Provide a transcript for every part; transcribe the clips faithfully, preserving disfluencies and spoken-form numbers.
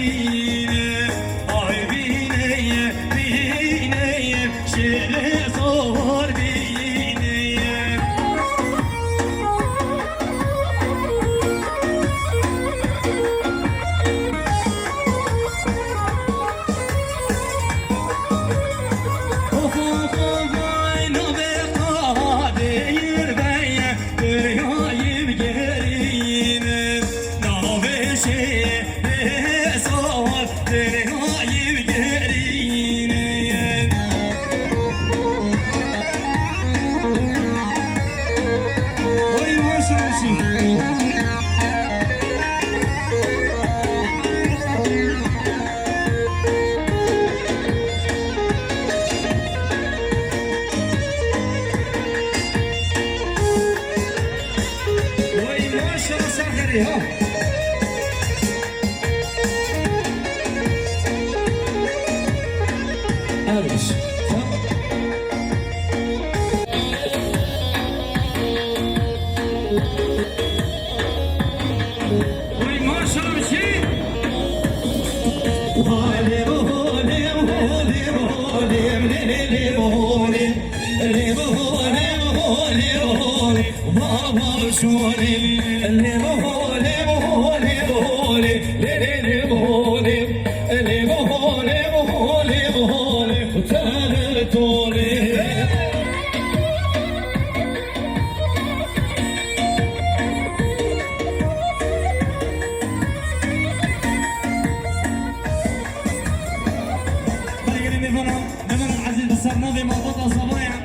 Ay bîneye, bîneye, şêrê zor bîneye. Of, of, of, ay navê Qadêr beye, deryayê bigerîne. Navê şêrê zor, deryayê bigerîne. Oy, maşallah. Oy, maşallah, ser xêrê, ha. Ermiş. Oy, maşallah, bir şey. Belê gelê mêvanan, mêvanan ezîz, bi ser navê malbata Zavaya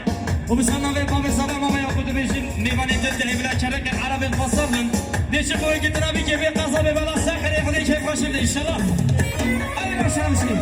û bi ser navê bavê Zava Mava ya ku dibêjin mêvanê din dilê bila çereke erebên xwesar bin. Dê çi xwe gitina bî kê vê qeza bê bela ser xêrê Xwedê keyf xweş bide înşallah. Hadi başlayalım şimdi.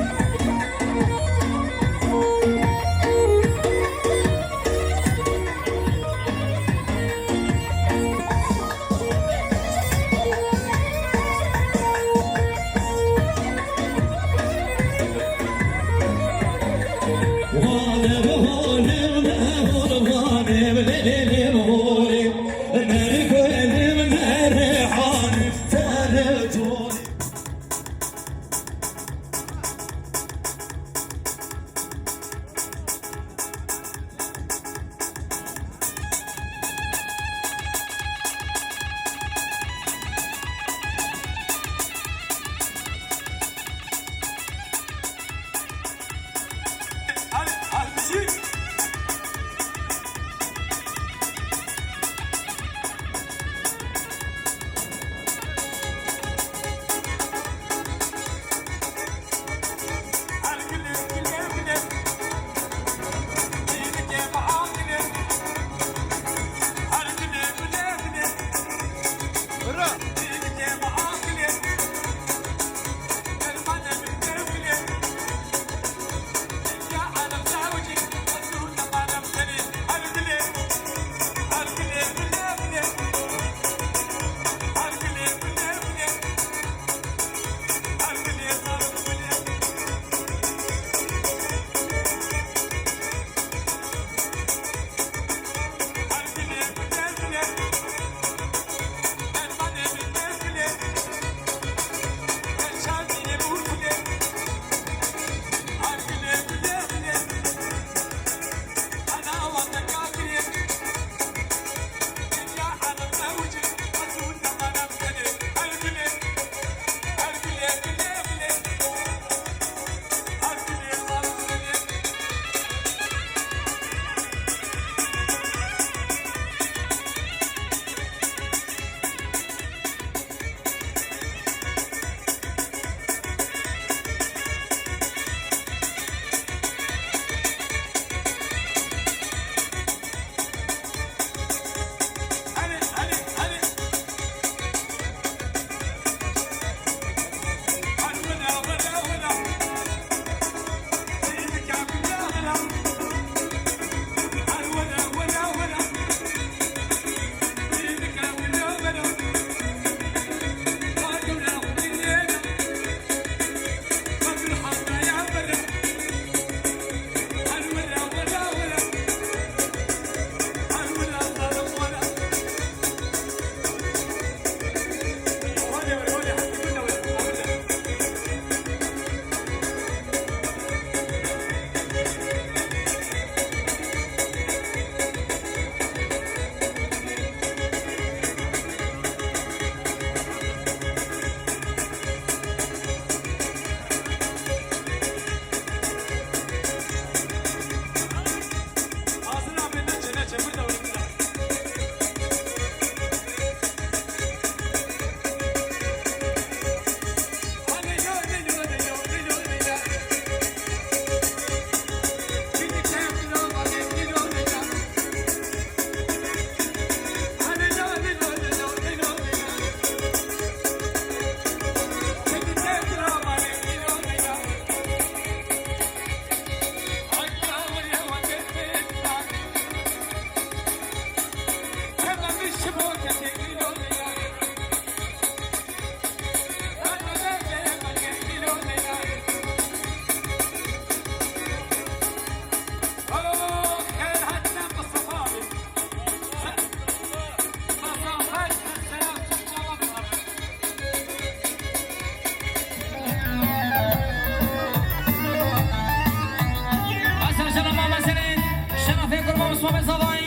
Zavay,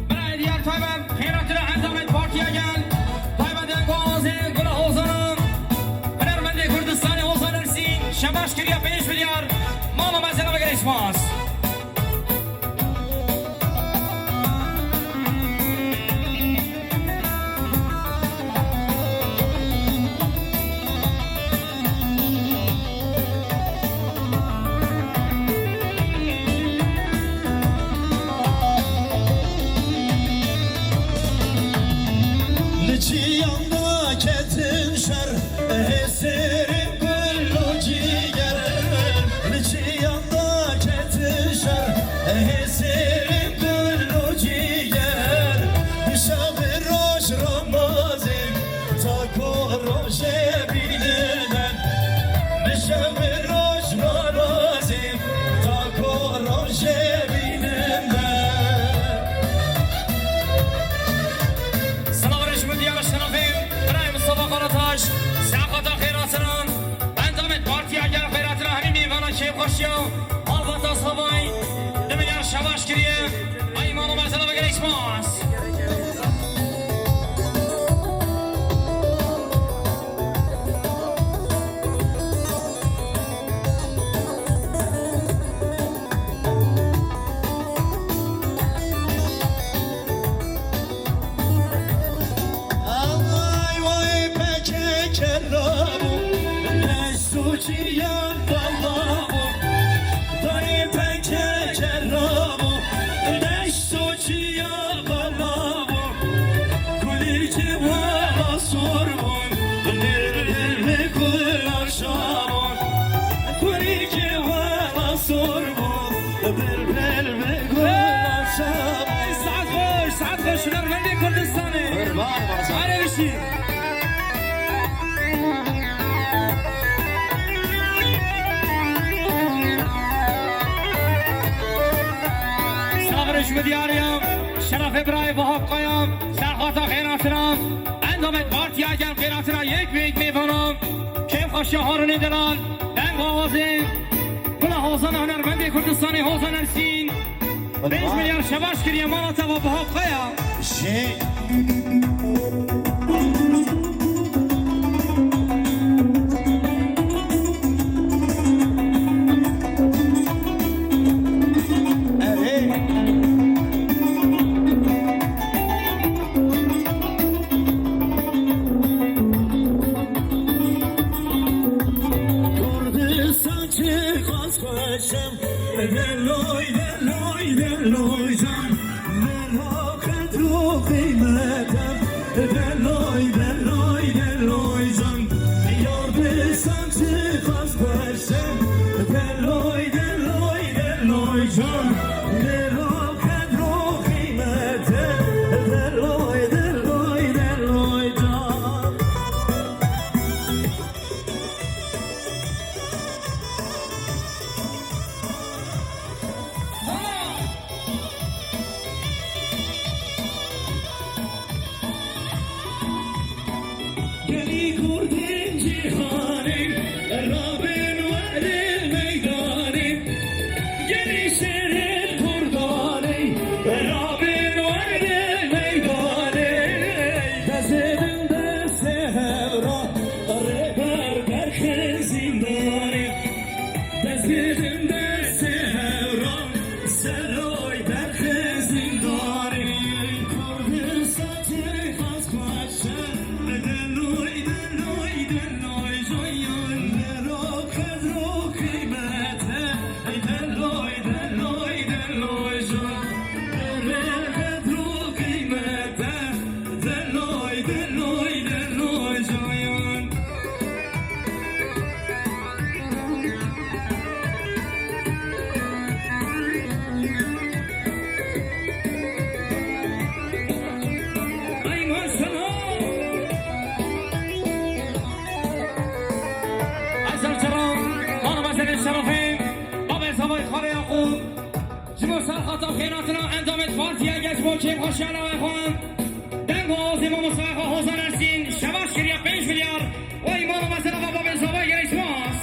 birayê diyar taybet, xêratira endamên Partiya Gel, taybet Dengo Azê, Gula Hozana, hunermendê Kurdistanê Hozan Ersîn, şebaş kiriye pênc milyar, mama mezena ve gelek spas. Li çiyan da ketin şer, hêsêrên gul û cîger. Li çiyan da ketin şer, hêsêrên gul û cîger. Bi şev û roj ramazî, ta ku rojê bînin me. Bi şev û roj ramazî, ta ku rojê bînin me. Silav rêş min diyar şerefê birayê Mustafa Karataş, saxata xêratinan, endamên Partiya Gel xêratinan, hemî mêvana kêfxweşiya malbata Savay, du milyar şebaş kiriye. Ay mala mezena ve gelek spas. Ay vay pekeke rabû, dest û çiyan bala bû. Dayê pekeke rabû, dest û çiyan bala bû. Kulîlkê wela sor bûn, bir bir bir gul aşa bûn. Kulîlkê wela sor bûn, bir bir bir gul aşa bûn. Saet xweş, saet xweş, hunermendê Kurdistanê. Qurban, qurban. Erê bişî. Silav rêş min diyar ya şerefê birayê Vahap Kaya, serxata xêratinan, endamên Partiya Gel xêratinan, yek bi yek mêvana kêfxweşiya Harunê Delal, deng û awazê Gula Hozana, hunermendê Kurdistanê Hozan Ersîn. Pênc milyar şebaş kiriye mala te ve Vahap Kaya. Jê. Erê. Kurdistan çiqas xweş e. Deloy, deloy, deloy can, mera qedr û qîmet e. Deloy, deloy, deloy can, yar bi sen çiqas xweş e. Deloy, deloy, deloy can, mera qedr û qîmet e. Deloy, deloy, deloy can. Gelî kurdên cîhanê rabin werê meydanê. Gelî şêrên kurdanê rabin werê meydanê. Dezê din destê hevra rêber derxin zîndanê. Dest bidin destê hevra, seroy derxê zîndanê. Kurdistan çiqas xweş e, deloy, deloy, deloy joyan. Mero qedr û qîmet e, deloy, deloy, deloy joyan. Mero qedr û qîmet e, deloy, deloy, deloy joyan. Ay maşallah. Ezel Çeran, mala mezelê şerefê, babê Zavay Xalê Yaqûb. Ji bo serxata xêratina endamê Partiya Gel ji bo kêfxweşiya lawê xwe. Deng û awazê mamosta xwe Hozan Ersîn şebaş kiriye pênc milyar. Wey mala mezela babê Zavay gelek spas.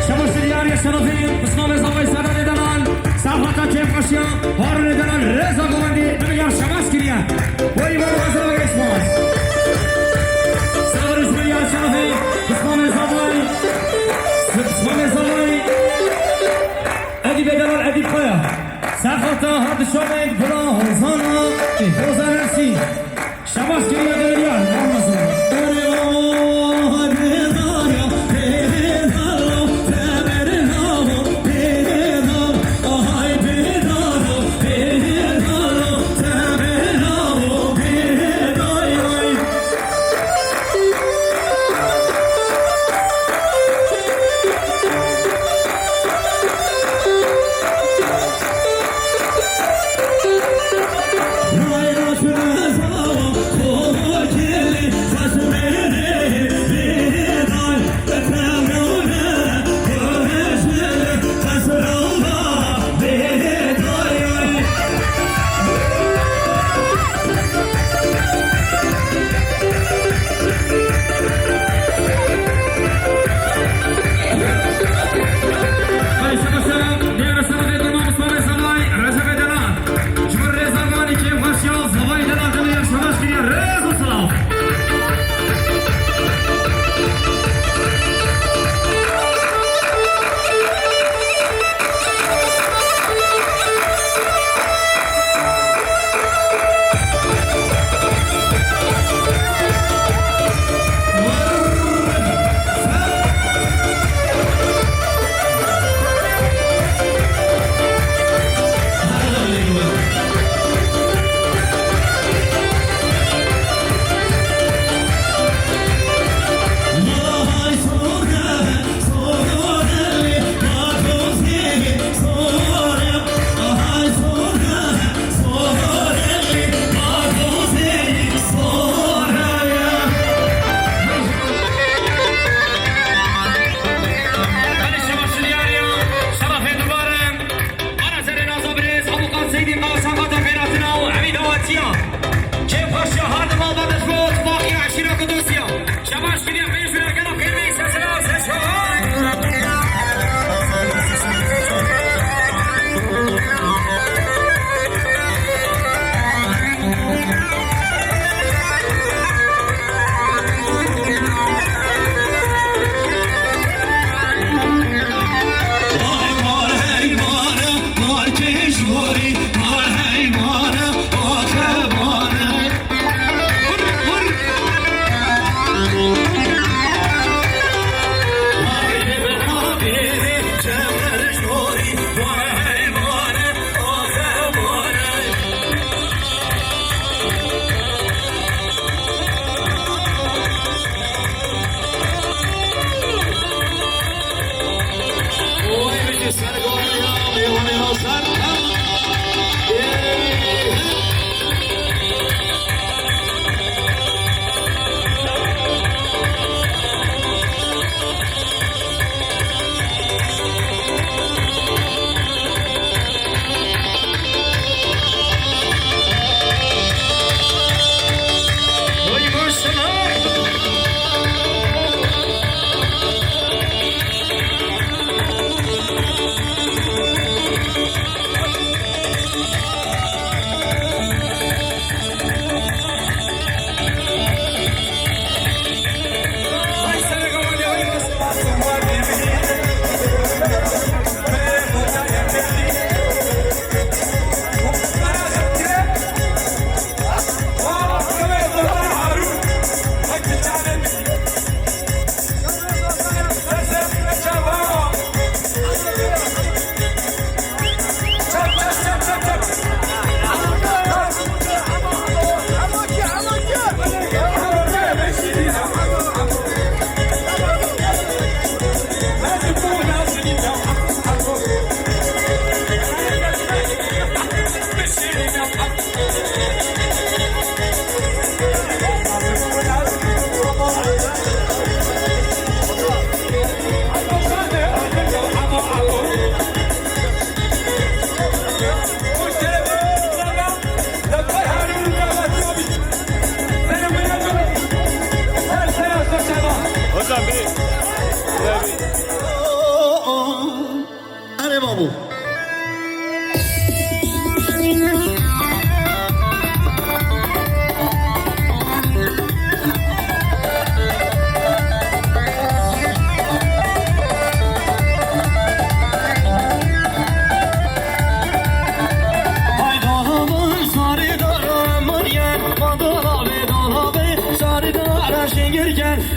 Şebaş Dilyar ya şerefî, Bismamê Zavayî Serdanê Delal, Serhata Kêfxweşiya, Harunê Delal, Reza Govendî, Dilyar şebaş kiriye. Bo îvan Reza ve şebaş. Serhata Dilyar şerefî, Bismamê Zavayî, Bismamê Zavayî. Edîbê Delal Edîb Kaya. Serhata Hardişanê Gula Hozana, Hozan Ersî. Şebaş kiriye Dilyar, Ramazan.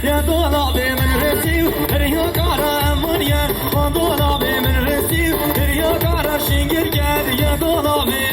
Ya dolabê min resî û heriya kara eman ye. Van dolabê min resî û heriya kara şingir ker ya dolabê.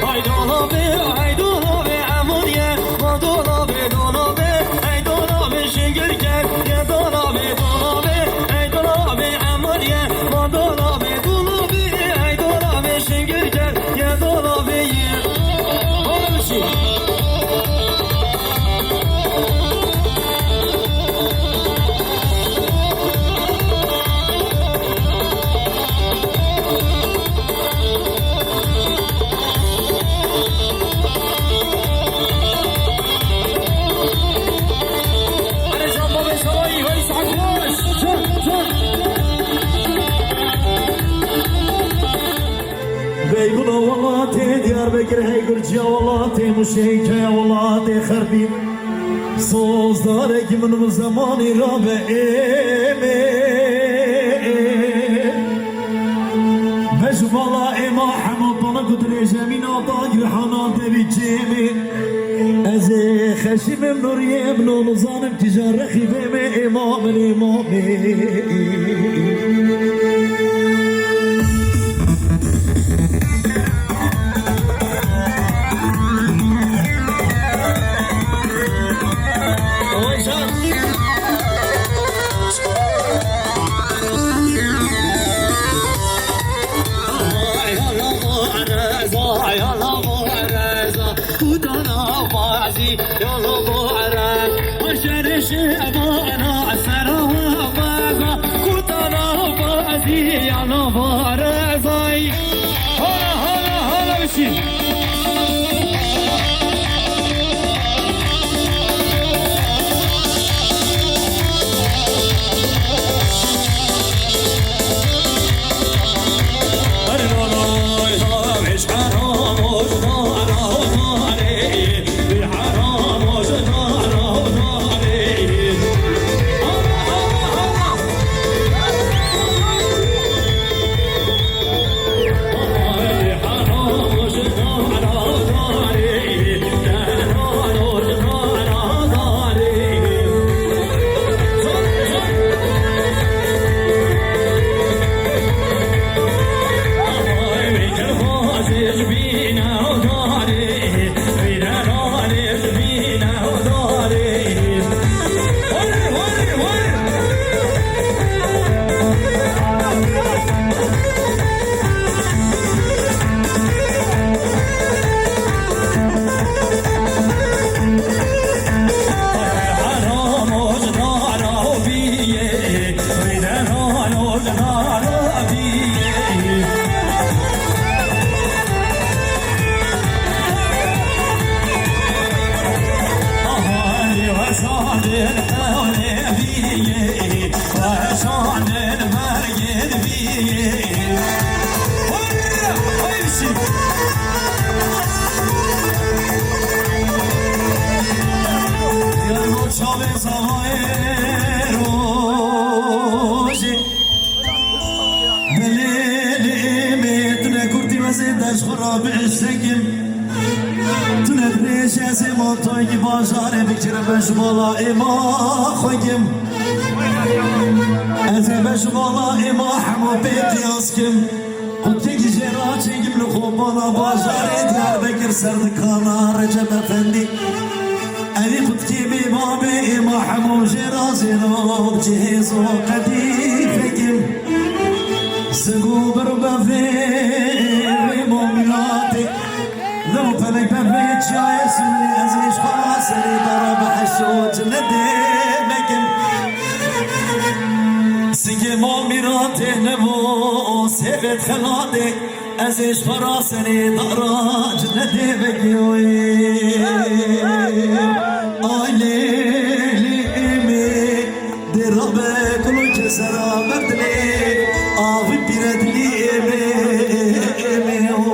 Ay dolabê, ay dolabê eman ye. Van dolabê, dolabê, ay dolabê şingir ker ya dolabê, dolabê, ay dolabê eman ye. Van dolabê, dolabê, ay dolabê şingir ker ya dolabê ye. Oğlum şey. Beybula welatê Diyarbekir, hey Gurciya welatê Muşê, Keya welatê Xerbî. Sozdarekî min bi zemanî rabe êmê. Bej bala êma hema panak û dirêjemî nav da girhana devî cêmê. Ez ê xeşî min nuriyê min û nizanim kîja rexîbê me êma min êma min. Hala, hala, hala, biçî. Belê, lê, êmê, tu ne kurtî wezê, dest xwe ra bi eştekim. Tu ne dirêj, ez ê mantayî bajarê bikirim, ez ji mala êma xwe kim. Ez ê be ji mala êma hema pê qiyas kim. Qutkekî jê ra çêkim li xwe bala bajarê Diyarbekir serdikana Recep Efendî. Evî qutkê bê babê êma hemû jê razê no cihêz û qedîfekim. Sing û bir bevê rêmo milatê. Li û pelek bevê çiyayê Similê ez ê ji xwe ra serê dara bi heşo cinedê mekim. Singê mal mîratê nebo sêvêt xelatê. Ez ê ji xwe ra serê dara cinedê vekî wê. Ay lê lê êmê, dê rabe kul û kesera merdinê, avî pîre dilî êmê, êmê o.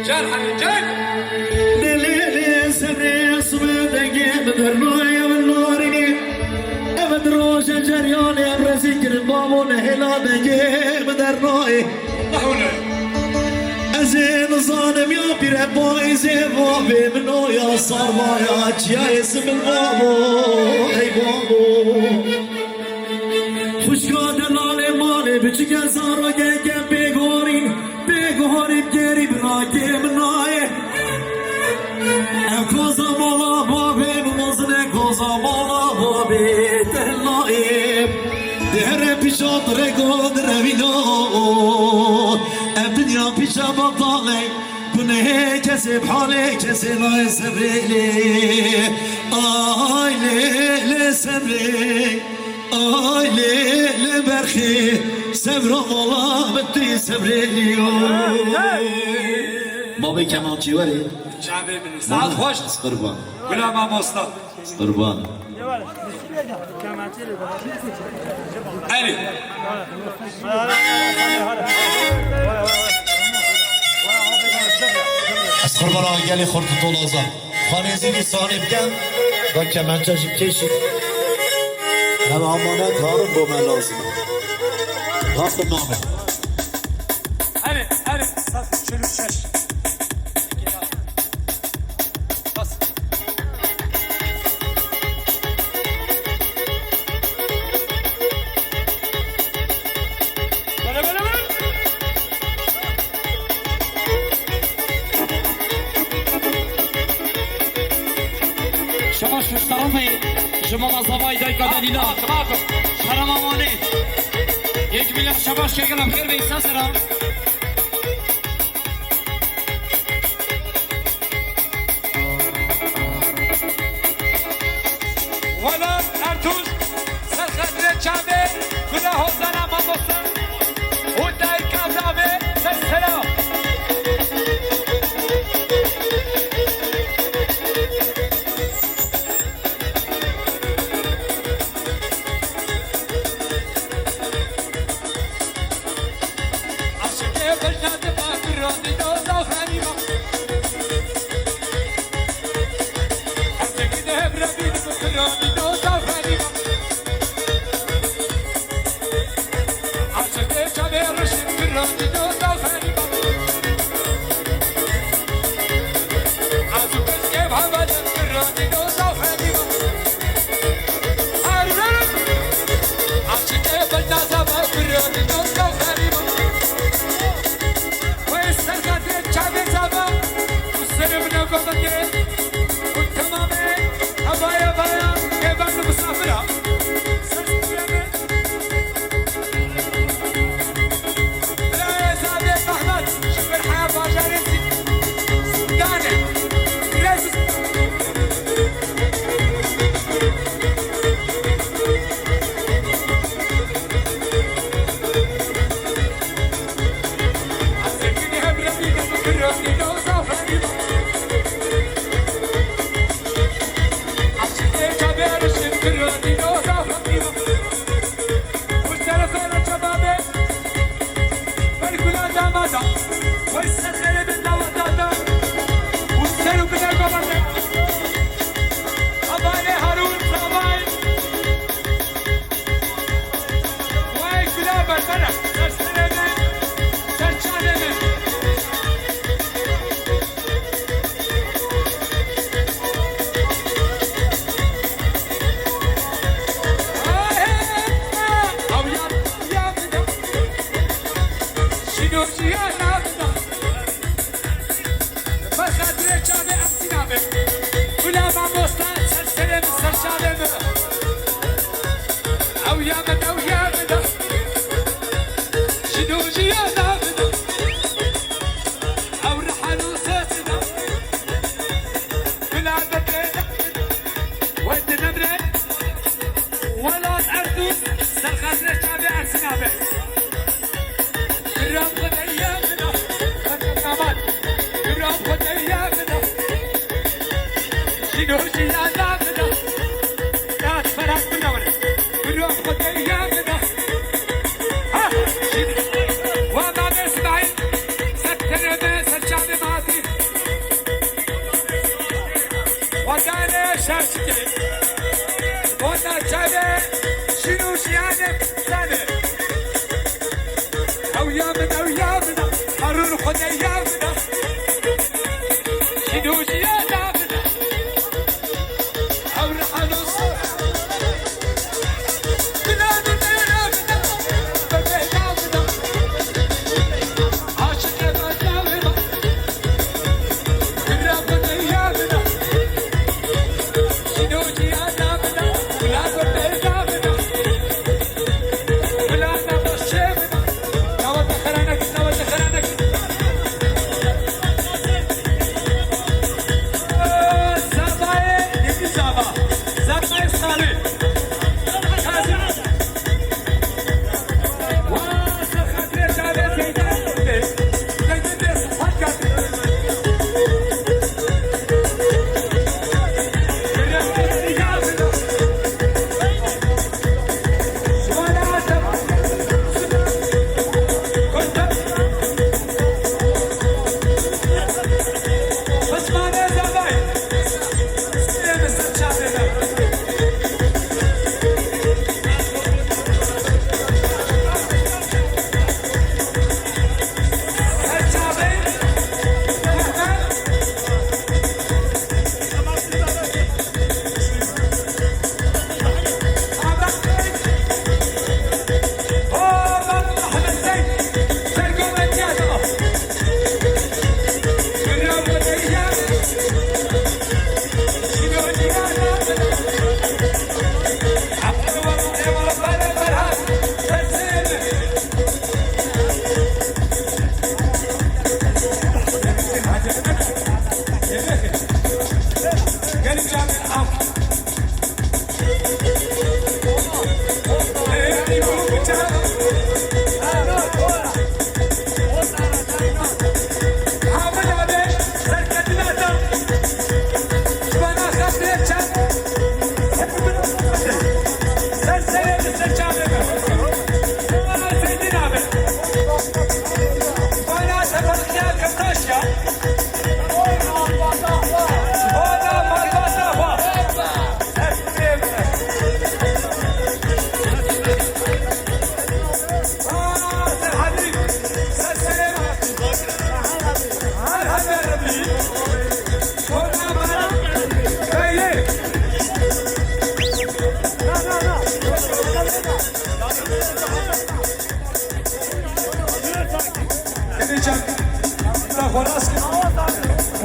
Can Halil, can! Lê, lê, lê, sebrê sibê dengê min dernoye min narînê. Ev di roje ceryanê em rezî kirin babo nehêla dengê min dernoye. Hewle. Ez ê nizanim ya pîre payîzê bavê min o ya sarvaya çiyayê sibil babo, ey babo. Xwişka delalê malê biçike zarokeke pê gorîn, pê gorîn gerî birakê min nayê. Ev koza mala bavê min mezin e, koza mala bavê te nayê. Dêre pîşa rego direvîno, ev dinya pîşa betal e. Gunehê kesê bi halê kesê nayê sebrê lê. Ay lê lê sebrê. Ay lê lê berxê. Sevra mala min tirî sebrê lê yo. Babê kemançî werê. Çavê min. Saet xweş. Ez qurban. Gula mamosta. Qurban. Erê. Ez qurban awa gelê xurt û tolaza. Xanê zî dîsanê bikin. Da kemençe jî bikêşî. Ev amanet harin bo me lazim. Rast name. Erê, erê. Sat, çil û şeş. Bas. Bele, bele, bele. Şabaş Mustafa Bey, ji mala zavayî dayika Delîla. Şerema Wanê. Yek milyar şabaş kegela xêr bey sesera. Welat Ertûş, ser xetirê çavê, gula hozana mamoste û dayika zavê, ser sera. Birayê Zadê Mehmet, ji Birheya bajarê Zî-, Zîndanê. Rez-, Jî ya navida. Bi xatirê çavê Ersîna be. Gula mamosta ser serê min, ser çavê min. Ew ya min, ew ya min. Jî ya navida. Ew rihan û sesina. Bila bike, we dinemre. Welat Erdûs, serxatirê çavê Ersîna be. Giran xwedeyê min a, xwedê damat. Giran xwedeyê min a. Jîno jiyana min a. Kat ferat min a were. Giran xwedeyê min a. Ha, jîno. Wa mamê Smaîl, ser tenê me, ser çavê me hatî. Xwedane şaşikê. Bona çavê jîn û jiyanê zanê. Ew ya min, ew ya min a. Harûn xwedê ya min a. Jîn û jiyana min a. Ew rihanûs. Zabayê, yekî zaba. Zabayê salê. Kazim. Hemî çend te xwe rast kir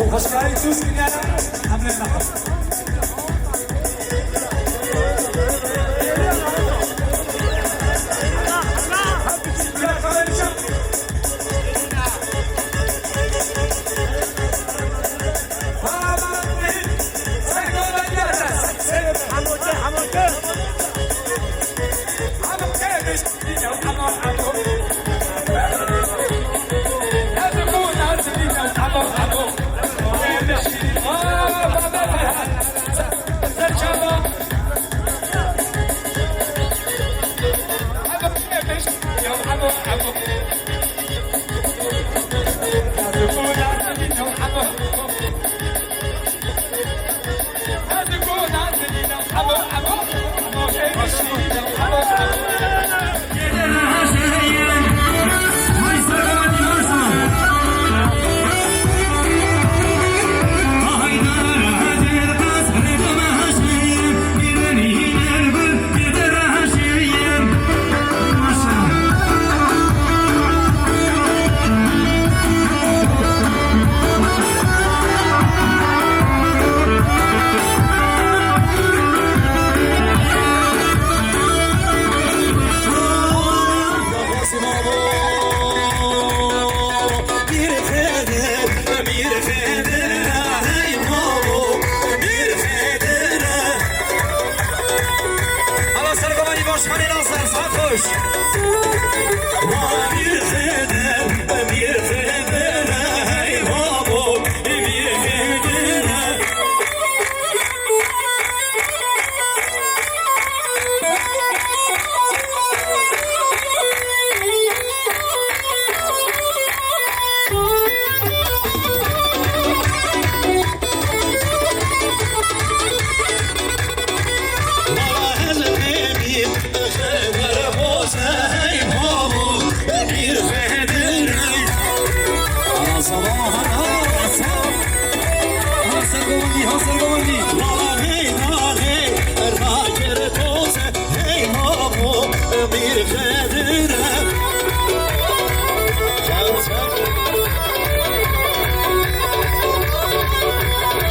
û xweşkarî tûz kiryana, em lê nexin.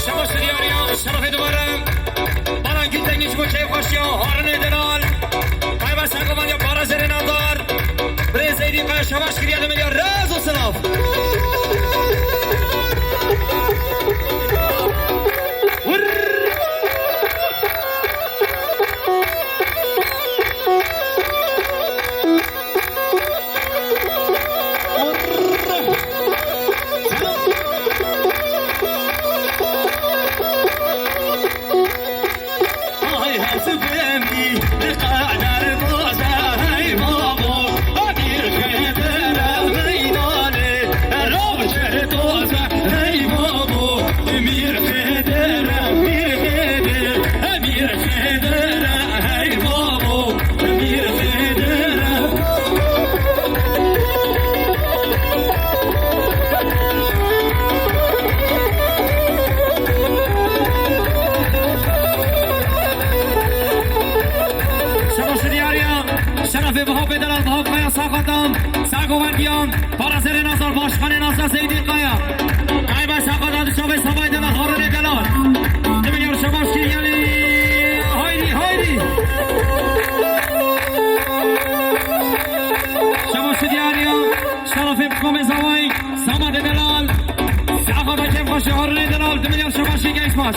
Şebaş diyariya, şerefê dibere. Baran Gültekin ji bo keyfxweşiya harinê delal. Taybet sergomandiya Parazerê Nazar. Birê Zeydî Kaya şebaş kiriye, demeliya rez û silav. Şebaş diyariya, şerefê Vahapê delal, Vahap Kaya saxatan, saxovendiyan, Parazerê Nazar, Başkanê Nazar Zeydî Kaya. Taybet saxatan, şevê Savay delal, Harunê delal. Di milyar şebaş kiriye. Haydi, haydi. Şebaş diyariya, şerefê Komê Zavay, Samadê delal. Saxatan keyfxweşê Harunê delal, di milyar şebaşî genç baş.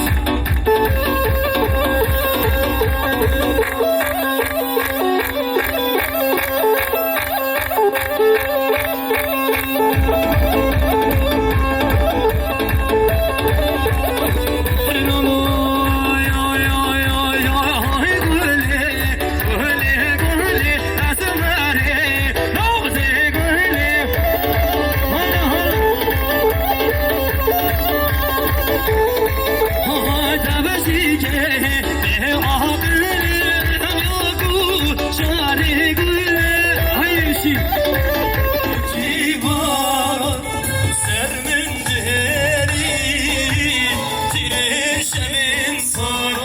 Ser min diherî, tîrê şevên sar.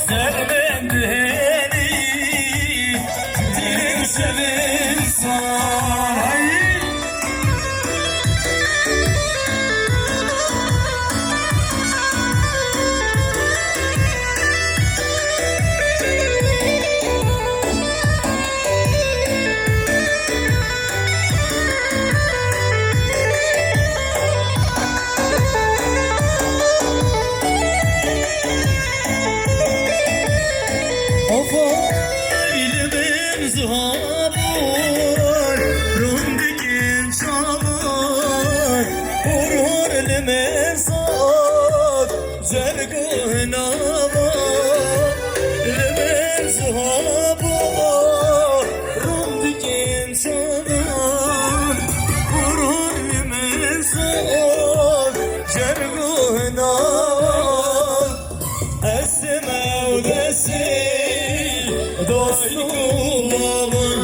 Ser min diherî, tîrê şevên sar. Hey! Ofoy li bin zihabor, rûn dikin çavar, hor hor li merzan. Zergo nava li ber ziha bo, rûn dikin çavan, kurun li min zor, zergo nava. Destê me û destê dost û bavan,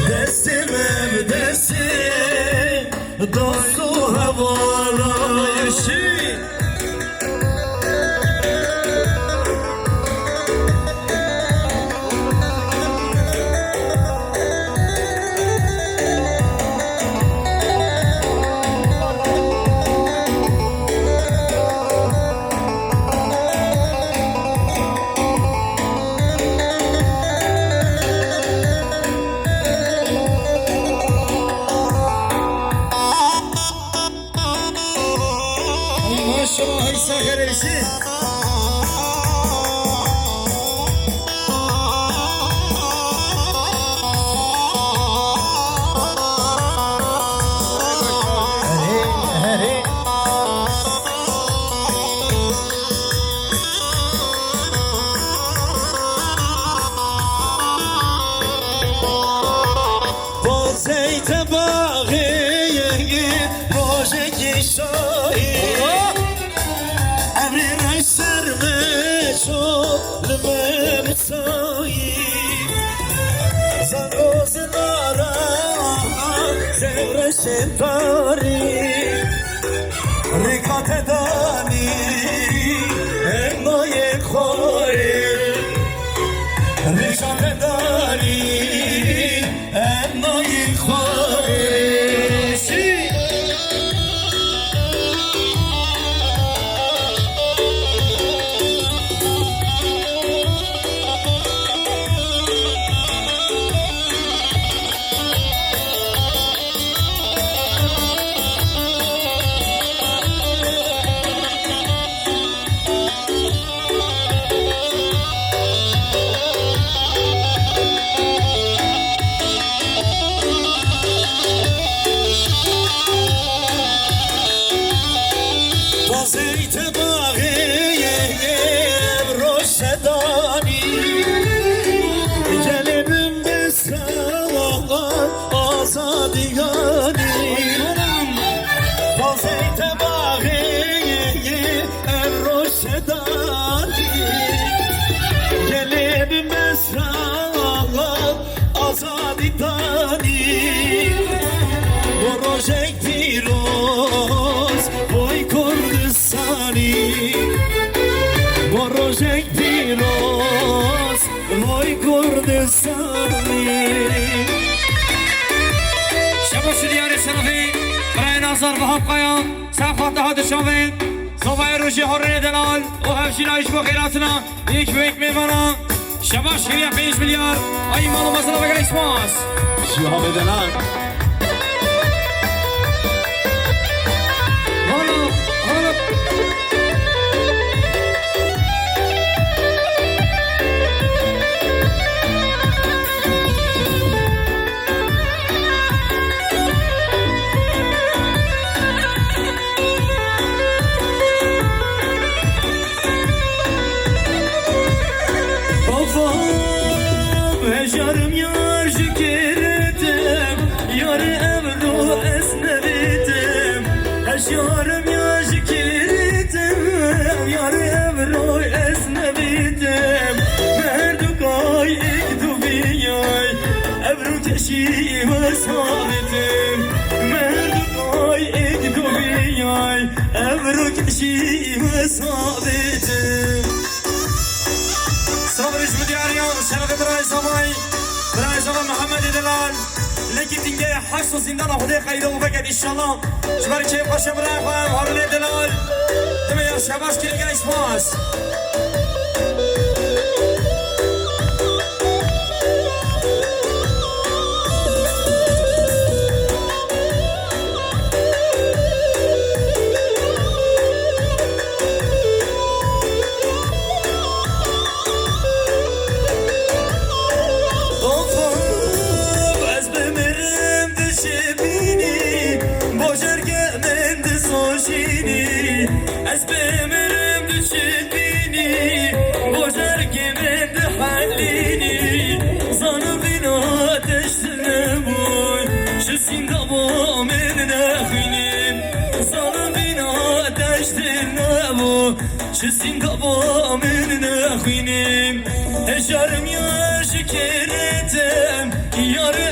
destê me bi destê dost û hevalan. Maşallah, Heysa Xerevşi. Sentarî, rêka te danî, em nayê xwarê. Rêka te danî, em nayê xwarê. Tazey te baxê ye, ye, roj sedanî. Gelê bin besra azadî yanî. Tazey te baxê ye, ye, ev roj sedanî. Gelê bin besra azadî danî. Bo rojek pîroz boy Kurdistanî. Bo rojek pîroz boy Kurdistanî. Şebaş diyarê şerefê, birayê Nazar Vehab Kaya, ser xwe te hat şavê, zavayê rojê horê delal û hevjîna ji bo xêratina. Yek bi yek mêvana. Şebaş kiriya pênc milyar. Ay, mala mezra ve gelek spas. Şiha bedena. Hala, hala. Bavêm, hejarim yar ji kiritim, yarê evro ez nevitim. Hejarim yar ji kiritim, yarê evro ez nevitim. Merdukay ek duviyay, evro keşî wes havitim. Merdukay ek duviyay, evro keşî wes havitim. Sabir ji bu diyariyan, şerefê birayê Zamay, birayê Zama Mihemedê Delal, lekî tingeyê heşt û zîndana Xwedê xeyre û veket înşallah. Ji ber kêfxweşê birayê xwe, Harunê Delal, dime ya şebaş kirî gelek spas. Bavêm, ez bimirim dişê bînî, bajarkê min disoşînî. Ez bimirim dişê bînî, bajarkê min dihelînî. Zanim vîna te ji nebû, ji sîndava min nexwînî. Zanim vîna te ji nebû, ji sîndava min nexwînî. Hejarim ya ji kiritim, yarê